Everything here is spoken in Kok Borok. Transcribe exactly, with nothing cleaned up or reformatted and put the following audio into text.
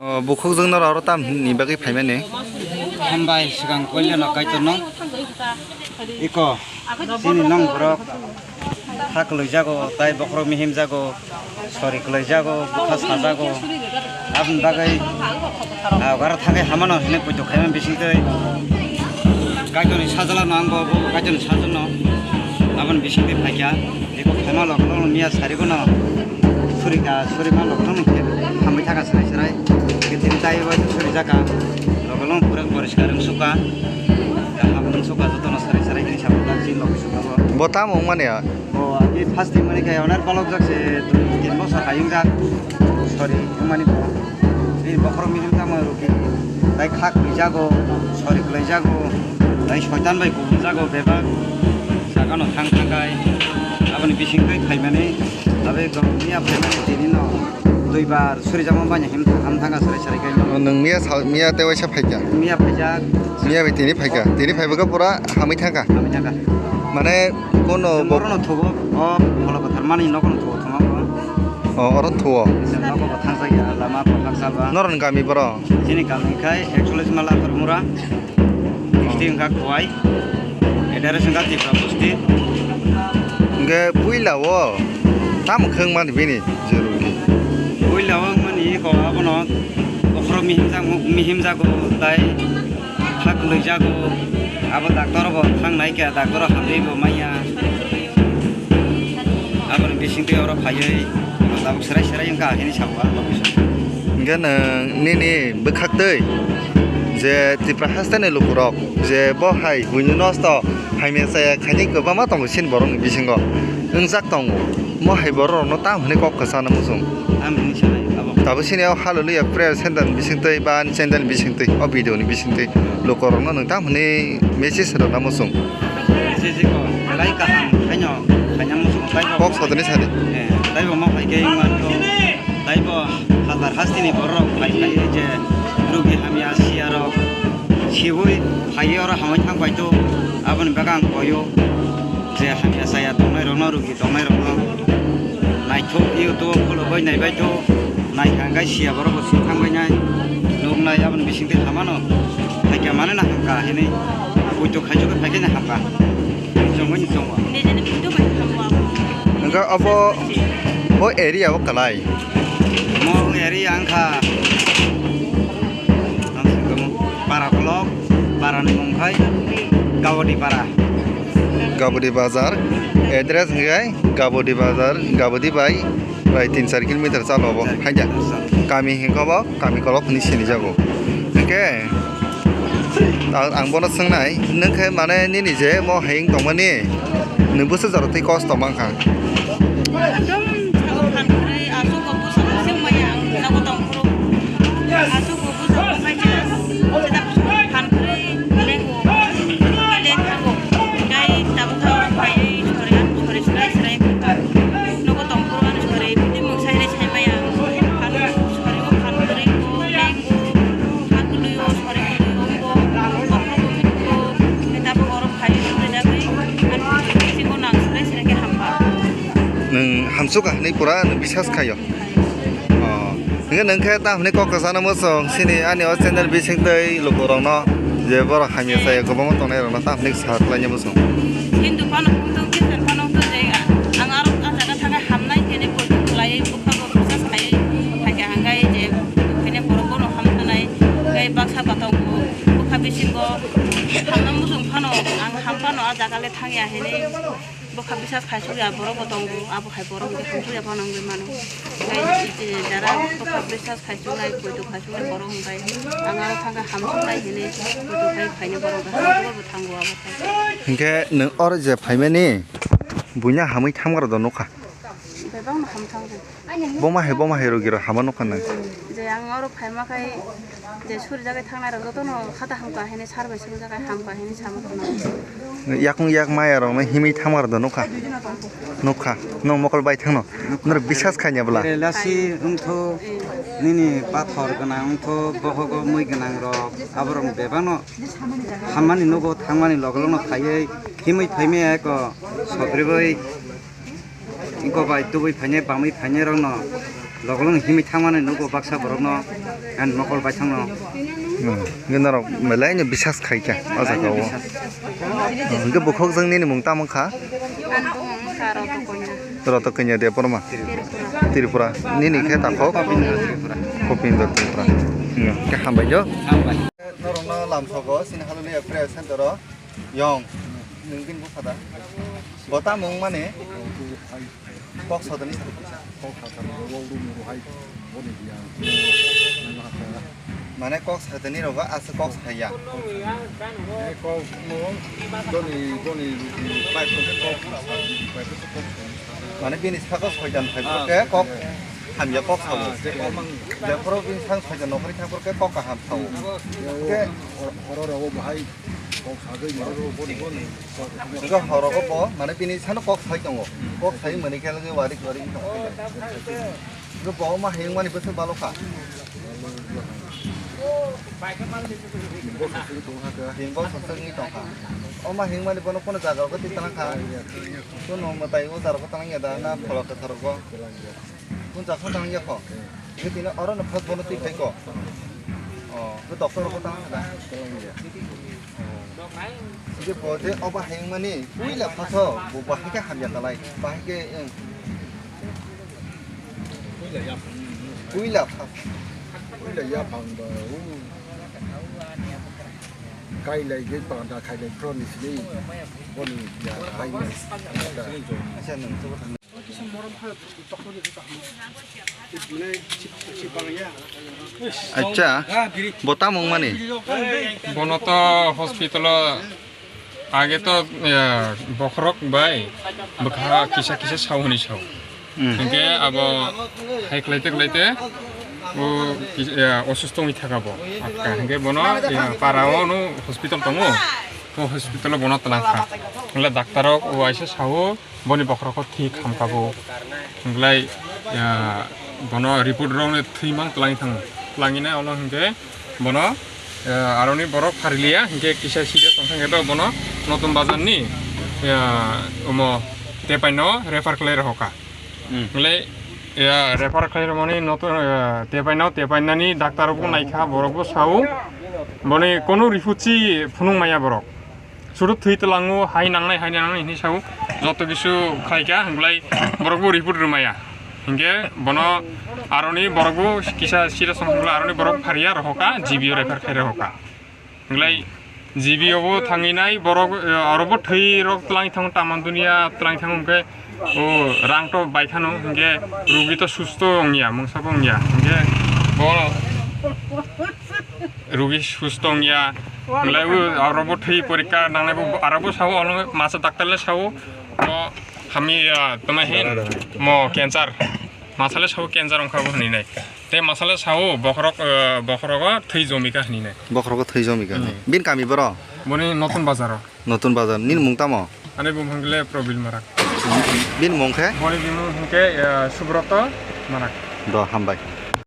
O, bukhukjwk norok oro tam ni bagwi phaimani? Hambai, swkang koileno Kaitorno. Iko, chini nong borok ha kwlwijago, tai bokhorok mihimjago, sori kwlwijago, bwkha sajago. Aboni bagwi, ah, aro thangwi hamano hinwi poito khaimani bisingtwi. Kaitorni sajla no ang bo, bo Kaitorni sajla no. Aboni bisingtwi phaikha. Eko phaima lok lok miya sari bono suri ka, suri ma lok lok khe hambai thaka srai srai. Khe tini tai bai suri jaka. Lok lok pura poriskar wng suka. Kaham wng suka jotono srai srai khe sabuk dak si lok suka bo. Bo tamo wngmani ya? O, ani first time mani khe onar balok jak se dui tin bosor hai wng jak. Sorry, wngmani bo. Ni bokhorok milim tamo rugi. Tai khak rijak o, sorry kwlai jak o. Tai soitan bai kubun jak o bebak. Sakano thang thang kai. Aboni bising twi phaimani. Abe gom miya phaimani tini no. Duibar suri jama banya him ham thanga sarai sarai kai. Nwng miya sa, miya tei waisa phaikha? Miya phaijak. Miya bai tini phaikha? Tini phaibaga pura hamwi thangkha? Hamwi thangkha. Mane kono bo- Morono thugo. O pholo kwthar mani nokono thugo thuma ko. O, oro thuo. Noko bo thangsa ya lama bo thangsa ba. Noroni kami boro? Chini kami khai ekchollis mala Tormura. District wngkha Khowai. Address wngkha Tripura Bosti. Hingke puila o tamo khe wngmani bini jerugi? Puila o wngmani ko abono bokhorok mihimjak, mihimjago tai ha kwlwijago. Abo doctor bo thang nai kha, doctor hamri bo manya. Aboni bisingtwi oro phaiwi tabuk serai serai wngkha hini sabo ang logisa. Hingke nwng nini bwkhaktwi je Tripura hasteni lukurok je bo hai buino nosto hamya chaya khaini kwbangma tongo chini borokni bisingo wngjak tongo. Mo hai borok rokno tamo hwnwi kok kwchana muchung? Ang hwnwi sanai abo. Tabuk sini o Hallelujah Prayer Center ni bisingtwi ba ani channel ni bisingtwi o video ni bisingtwi lukurokno nwng tamo hwnwi message rwna muchung? Message ko belai kaham khaino khaina muchung taibo. Kok sodani sadi. Eh, taibo ma phai khe wngman ko. Taibo hazar hasteni borok phai phai je rugi hamya siyarok siwi phai oro hamai thang bai to aboni baga ang koyo je hamya saya tongnai rokno rugi tongnai rokno naithok YouTube o khulugwi naibai to naikha hwnkhe siya borok bo swi thangbai nai nuknai aboni bisingtwi hamano phaikha mane na hamkha hinwi poito khaichukgwi phaikhe na hamkha. Chongwi chongo. Nijeni poito bai hamkha. Hwnkhe obo o area o kwlai. Mo area wngkha para kolok, para ni mung khai Gabodi para. Gabodi bazar, address hingke Gabodi bazar, Gabodi bai, prai tin char kilometer chalo bo, haida. Kami hingke bo, kami kolok hini sini jago. Hingke, ang, ang bono swngnai, nwng khe mane nini je mo hayung tongmani, nwng bwswk jora tei kosto mankha. Ekdom sago phan kwrwi, aswk bo bwswk se maya ang nogo tong phuru. Aswk bo bwswk bo khai se, sida phan kwrwi lengo, leng thango. Tei tabuk tha phaiwi sori, sori swrai swrai wngkha. Nogo tong phuru ano sori, bini mwng sai rw sai maya ang. Phan sori o phan kwrwi ko, lengo, ha kwlwi o sori kwlwi o, o, o, o, o, tei tabuk oro phaiwi sori jagwi, ano bisingo nang swrai swrai khe hamkha. Nwng hamsukha hinwi pura nwng bisas khaio. Oh. Hingke nwng khe ta hwnwi kok kwchana muchung sini ani o channel bising twi lukurokno je borok hamya chaya kwbangma tongnai rokno ta hwnwi sa khlaina muchung. Hindu phano wngtong, Christian phano wngtong je ang aro ah jaga thangkhe hamnai hinwi poito khlaiwi bwkha bo bwsa sai phaikha hwnkhe je bini borok bono hamthanai tei baksa batok bwkha bisingo hamna muchung phano ang ham phano ah jaga le thangya hinwi. Bwkha bisas khaisukya borok bo tongo, abo hai borok hwnkhe hamsukya phano wngwi mano. Tei je jara bwkha bisas khaisuknai, poito khaisuknai borok hwnkhe ang aro thangkhe hamsuknai hinwi poito khai phainai borok hwnkhe hamsukgwi bo thango abo khai. Hwnkhe nwng oro je phaimani buino hamwi thamgrok do nukha? Bebakno ham thango. Boma hai, boma hai rogirok hama nukha nang. Je ang oro phaima khai je suri jagai thangnai rok jotono khata hamkha hinwi sar bai suri jagai hamkha hinwi sama khna. Yakung yak maya rokno himwi thangma rok do nukha. Nukha. Nwng mokol bai thangno. Norok bisas khaina bwla. Lasi wngthu nini pathor gwnang wngthu bohogo mui gwnang rok aborok bebakno hammani nugo thangmani logologno phaiwi himwi phaimaya eko sogribai. Eko bai tubui phainai, bamwi phainai rokno logologno himwi thangmani nugo baksa borokno. Ang mokol bai thangno. Hmm. Hwnkhe norok belai no bisas khai kha o jaga o. Bisas. Hmm. Hwnkhe bukhuk jwng nini mung tamo kha? Ano wngkha Roto Konya. Roto Konya Debbarma? Tripura. Tripura. Nini khe takhuk? Kopindra Tripura. Kopindra Tripura. Hmm. Khe hambai jo. Hambai. Norokno lamsogo sini haloli prayer center o. Yong, nwng bini bupha da? Bo tamo wngmani? Kok sodani sa. Kok sodani, bo wng rwmani hai, boni biya. Mane kok sodani rogo aswk kok saya. Eh, kok mo, doni, doni, bai kok, kok, bai kok, kok. Mane bini saka soitan phai khe kok hamya kok sao. Ah, je kok mang. Jephuru bini sang soitan nokri thang khe kok kaham sao. Khe horo rogo bahai. Hwnkhe horogo bo, mane bini sano kok sai tongo. Kok sai mani khe lagi wari wari tongo. Hwnkhe bo ma hayung mani bwswk balo kha. Tin bosor swk wng tong kha. O ma hayung mani bono kono jaga o twi tlang kha. Kono mwtai o jaga o tlang ya da na phola kwthar o. Kun jakhon tang ya kho. Ini tino oro no phas bono twi khai kho. Oh, ke doctor ko tang da. Oh. Ini bo je oba heng mani, puila phaso, bo bahai ke hamya talai, bahai ke, eh. Puila phas. Puila ya phang da, uh. Kai lai ge pa da khai lai pro ni sini. Boni ya hai. Acha nang to. Acha, bo tamo wngmani? Bono to hospital o age to, eh, bokhorok bai bwkha kisa kisa sao hwnwi sao. Hmm. Hinkhe abo hai khlaite khlaite o kis-, eh, osusto wngwi thaka bo. Hinkhe bono, eh, para o no hospital tongo. O hospital o bono twlang kha. Hwnle daktar rok o waisa sao. Boni bokhorok khe thwi khamkha bo. Hwnglai, ah, bono report rok no thwi mang twlangwi thango. Twlangwi nai ulo hinkhe bono, ah, aroni borok phariliya hinkhe kisa serious tongkha hinkhe bono Notun Bazar ni, ah, omo Tepai no refer khlai rohorkha. Hmm. Hwnglai, ah, refer khlai rwmani Notun, ah, Tepai no, Tepai nani doctor rok bo naikha, borok bo sao. Boni kunu report si phunuk maya borok. Sudu thwi tlango, hai nangnai, hai nangnai hinwi sao. Joto kisu khlaikha, hwnglai borok bo report rwmaya. Hinkhe bono aroni borok bo kisa serious wng hwnglai aroni borok phariya rohorkha, G B o refer khai rohorkha. Hwnglai G B o bo thangwi nai borok, eh, aro bo thwi rok tlang thang taman dunia tlang thang hwnkhe o rang to bai khano, hinkhe rugi to susto wngya, mungsa bo wngya. Hinkhe bo rugi susto wngya. Hwnglai o aro bo thwi porikka nangnai bo aro bo sao, ono masa daktar le sao, o hamya tongma hin mo cancer. Masa le sao cancer wngkha bo hinwi nai. Tei masa le sao bokhorok, eh, bokhorogo thwi jomika hinwi nai. Bokhorogo thwi jomika hinwi. Hmm. Bini kami boro? Boni Notun Bazar o. Notun Bazar. Nini mung tamo? Ani bumung le Probil Marak. Bini mung khe? Boni bumung hwnkhe, eh, Subroto Marak. Do, hambai.